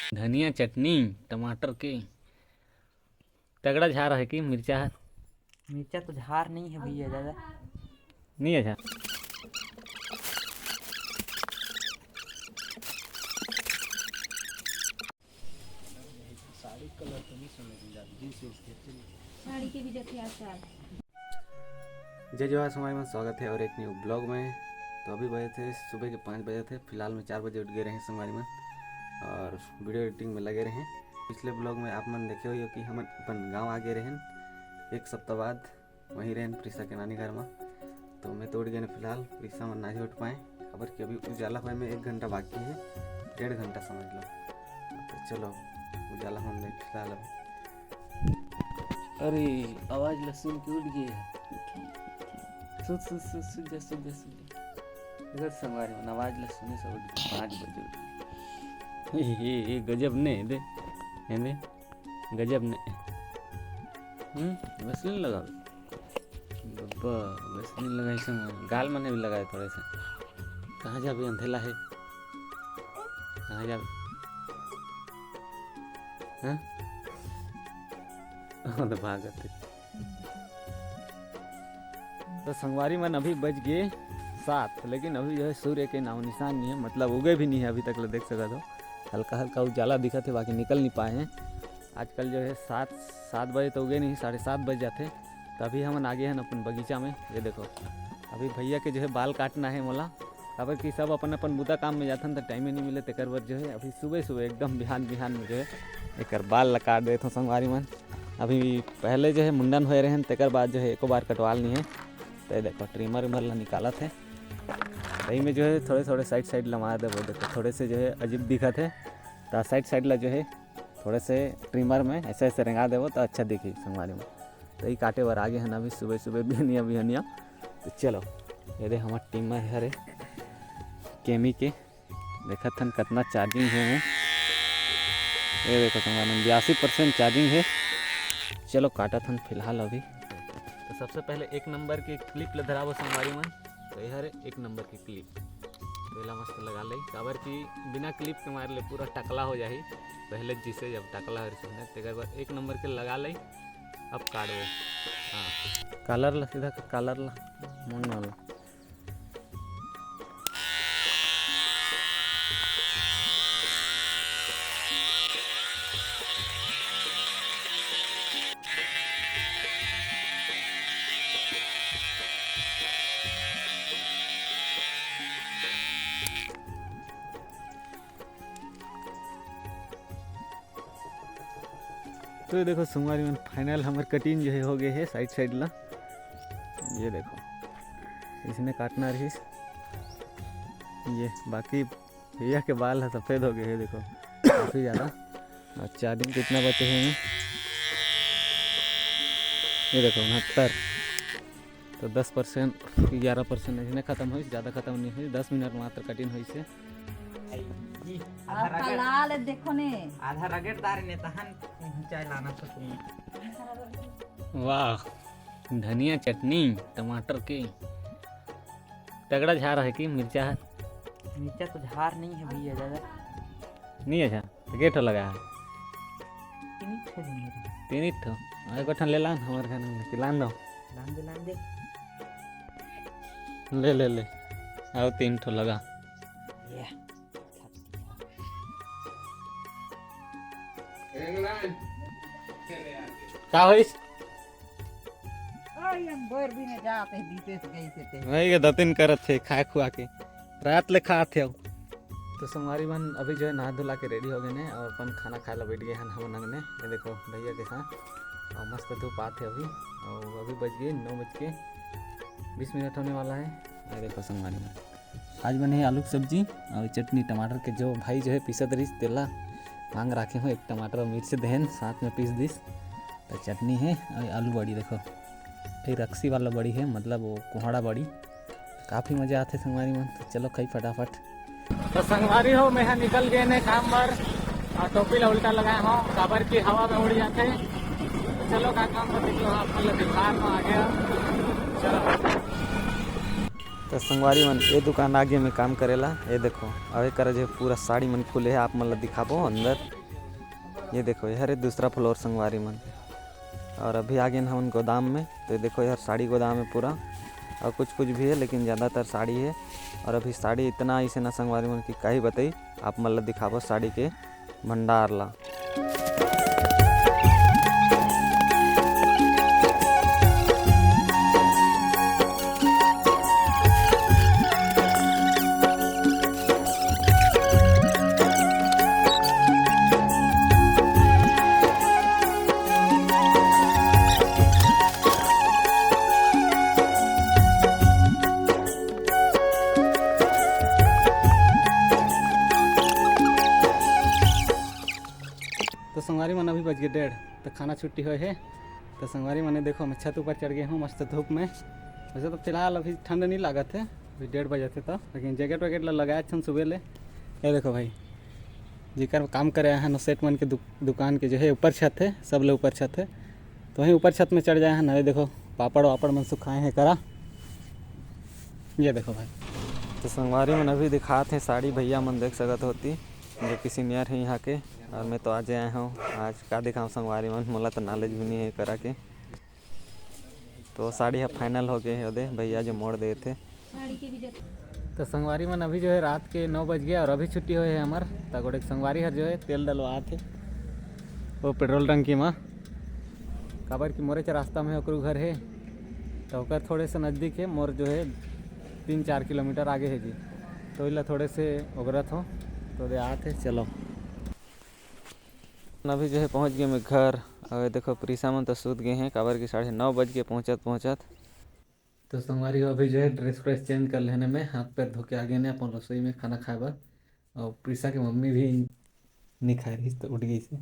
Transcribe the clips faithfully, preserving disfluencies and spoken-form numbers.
धनिया चटनी टमाटर के। तगड़ा झार है कि मिर्चा है? मिर्चा तो झार नहीं है भैया दादा। नहीं है झार। साड़ी कलर तो नहीं समझ में जाती, जींस वींस के चलिए। साड़ी के भी जतिया आजकल। जय जोहार संगवारी मन, स्वागत है और एक न्यू ब्लॉग में। तो अभी बजे थे सुबह के पाँच बजे थे, फिलहाल में चार बजे उठ गए रहे संगवारी मन और वीडियो एडिटिंग में लगे रहे। पिछले ब्लॉग में आप मन देखे हुई हो कि हम अपन गांव आ गए रहन एक सप्ताह बाद, वहीं रहन प्रिसा के नानी घर में। तो मैं तो उठ गए फिलहाल, प्रिसा मन ना उठ पाए, खबर कि अभी उजाला होए में एक घंटा बाकी है, डेढ़ घंटा समझ लो। तो चलो उजाला होने दे फिलहाल अभी। अरे, आवाज ला सुन के उठ गए। सुन, सुन, सुन, सुन जा, सुन जा, सुन जा। इधर संगवारी मन आवाज ला सुने से उठ गए, पाँच बजे उठ गए। ए, ए, ए, गजब ने, दे, ए, दे, गजब ने। हम्म, वैसलीन लगा। बब्बा, वैसलीन लगाई से गाल मने भी लगाए थोड़े से। कहाँ जाबे, अंधेला है? कहाँ जाबे? हाँ? वो तो भागत है। तो संगवारी मन अभी बज गए सात, लेकिन अभी जो है सूर्य के नामो निशान नहीं है, मतलब उगे भी नहीं है अभी तक ले, देख सकत हो हल्का हल्का उजाला दिखत है, बाकी निकल नहीं पाए हैं। आजकल जो है सात, सात बजे तो उगे नहीं, साढ़े सात बज जाते। तो अभी हमन आगे हैं अपन बगीचा में। ये देखो, अभी भैया के जो है बाल काटना है मोला, काबर कि सब अपन अपन बुता काम में जाथन, त टाइम नहीं मिले, तेकर बर जो है अभी सुबह सुबह एकदम बिहान बिहान में जो है एकर बाल ला काट देथों संगवारी मन। अभी पहले जो है मुंडन होए रहन, तेकर बाद जो है एको बार कटवाल नहीं है। तो ये देखो ट्रिमर विमर ला निकालत है, सही में जो है थोड़े थोड़े साइड साइड ला मार देबो। देखो थोड़े से जो है अजीब दिखत है, तो साइड साइड ला जो है थोड़े से ट्रिमर में ऐसे ऐसे रेंगा देबो तो अच्छा दिखी संगवारी मन। तो ये काटे बर आगे है ना अभी सुबह सुबह बिहनिया बिहनिया। तो चलो, ये दे हमार ट्रिमर हरे केमी के, देखत हन कितना चार्जिंग है में। ये देखो संगवारी मन, बयासी परसेंट चार्जिंग है। चलो काटत हन फिलहाल अभी। तो सबसे पहले एक नंबर के क्लिप ले धराबो संगवारी मन। तो ये हरे एक नंबर के क्लिप, तो एला मस्त लगा ले, काबर कि बिना क्लिप के मारे ले पूरा टकला हो जाही। पहले जिसे जब टकला हो रही सुंदर, तेकर बाद एक नंबर के लगा ले। अब काटबो, हाँ, कलर ला सीधा कर, कलर ला, मुंह वाला। तो ये देखो संगवारी मन, फाइनल हमर कटिंग जो है हो गए है साइड साइड ला। ये देखो, इसने काटना रहिस ये, बाकी भैया के बाल ह सफेद हो गए है, देखो काफी ज्यादा। और चार्जिंग कितना बचे हैं? ये देखो उनहत्तर। तो दस परसेंट, ग्यारह परसेंट इसने खत्म होइस, ज्यादा खत्म नहीं होइस, दस मिनट मात्र कटिंग होइस है। आधा रगड़, लाल देखो ने। आधा रगड़ दार ने तहन चाय लाना सकूं। वाह, धनिया चटनी टमाटर के। तगड़ा झार है कि मिर्चा है? मिर्चा तो झार नहीं है भैया दादा। नहीं है झार? तो के ठो लगा है? तीन ठो नहीं है। तीन ही ठो? और एक ठन ले लान हमारे घर में, कि लान दो। लान दे, लान दे। ले, ले, ले। आओ, तीन ठो लगा। ये। का होइस? आई हम बोर भी ने जाते, दीते से गई से ते। वही के दतिन करत थे, खाए खुआ के। रात ले खात हे। तो संगवारी मन अभी जो है नहा धुला के रेडी हो गए हैं और अपन खाना खाए ला बैठ गए हैं हम अंगने। ये देखो भैया के साथ, और मस्त धूप आत है अभी। और अभी बज गए नौ बज के बीस मिनट होने वाला है। ये देखो संगवारी मन, आज बने है आलू की सब्जी और चटनी टमाटर के। जो भाई जो है पीसत रहिस तेला मांग राखे हो, एक टमाटर और मिर्च देहन साथ में पीस दिस। तो चटनी है और आलू बड़ी देखो, फिर रक्सी वाला बड़ी है, मतलब वो कोहड़ा बड़ी। काफी मजा आथे संगवारी मन। तो चलो खाई फटाफट। तो संगवारी हो, मैं ह निकल गए ने काम बर, और टोपी ला उल्टा लगाए हो, काबर की हवा में उड़ जाते। तो चलो का काम पर निकलो, आप मन ला दिखा में आ गया। चलो। तो संगवारी मन, ये दुकान आगे में काम करेला, ये देखो, अवे कर जो पूरा साड़ी मन खुले है, आप मन ला दिखाबो अंदर। ये देखो, ये हरे दूसरा फ्लोर संगवारी मन। और अभी आ गेन हमन गोदाम में। तो ये देखो, ये हर साड़ी गोदाम है पूरा, और कुछ कुछ भी है, लेकिन ज़्यादातर साड़ी है। और अभी साड़ी इतना ऐसे ना संगवारी मन की काही बताई, आप मन ला दिखाबो साड़ी के भंडार ला। तो संगवारी मन, अभी बज गे डेढ़, तो खाना छुट्टी होए हे। तो संगवारी मन, देखो, मैं छत ऊपर चढ़ गए हूँ मस्त धूप में। वैसे तो फिलहाल अभी ठंड नहीं लागत है, अभी डेढ़ बजे थे तो, लेकिन जैकेट वैकेट ला लगाए छन सुबह ले। ये देखो भाई, जेकर काम करे हैं सेठ मन के दु-, दुकान के जो है ऊपर छत है, सब ले ऊपर छत है। तो वहीं ऊपर छत में चढ़ जाए हैं ना। ये देखो, पापड़ वापड़ मन सुखाए हैं करा। ये देखो भाई, तो संगवारी मन अभी दिखात हैं साड़ी, भैया मन देख सकत होती, जो कि सीनियर है यहाँ के। और मैं तो आज आया हूँ, आज का दिखाऊँ संगवारी मन, मोला तो नॉलेज भी नहीं है करा के। तो साड़ी ह फाइनल हो गए हे, ओदे भैया जो मोड़ दे थे। तो संगवारी मन, अभी जो है रात के नौ बज गया और अभी छुट्टी होए है हमर। त गोड़े संगवारी हर जो है तेल डलवात हे, वो पेट्रोल टंकी मा, काबर कि मोरेच रास्ता में ओकरू घर है, तो ओकर थोड़े से नज़दीक है, मोर जो है तीन चार किलोमीटर आगे है जी। तो इला थोड़े से ओगरत हो, तो दे आत है, चलो। अभी जो है पहुँच गए मैं घर। और ये देखो, प्रीसा मन तो सूत गए हैं, काबर कि साढ़े नौ बज के पहुँचत पहुँचत। तो संगवारी हो, अभी जो है ड्रेस व्रेस चेंज कर लेने में, हाथ पैर धो के आ गए ने अपन रसोई में खाना खाए बर। और प्रीसा के मम्मी भी नहीं खाए रही, तो उठ गई से।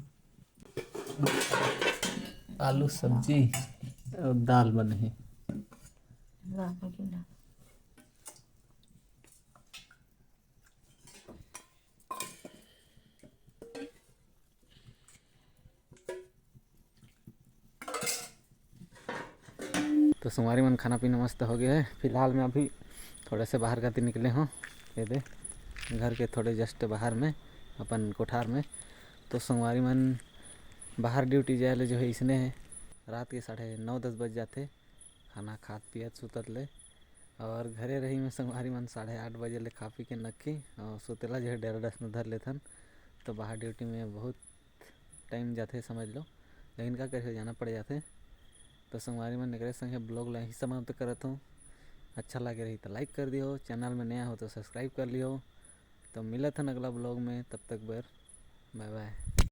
आलू सब्जी और दाल बने है। तो संगवारी मन, खाना पीना मस्त हो गया है। फिलहाल मैं अभी थोड़ा से बाहर खातिर निकले हूँ, ये दे, घर के थोड़े जस्ट बाहर में, अपन कोठार में। तो संगवारी मन, बाहर ड्यूटी जाए ले जो है इसने है, रात के साढ़े नौ दस बज जाते खाना खात पियत सुतत ले। और घरे रही मैं संगवारी मन, साढ़े आठ बजे ले खा पी के नक्की और सुतेला जो है डेरा डस में धर लेथन। तो बाहर ड्यूटी में बहुत टाइम जाथे समझ लो, लेकिन का करे, जाना पड़ जाथे। तो संगवारी मन, एकरे संगे ब्लॉग ला ही समाप्त करत हूँ। अच्छा लगे रही तो लाइक कर दियो, चैनल में नया हो तो सब्सक्राइब कर लियो। तो मिलत हन अगला ब्लॉग में, तब तक बर बाय बाय।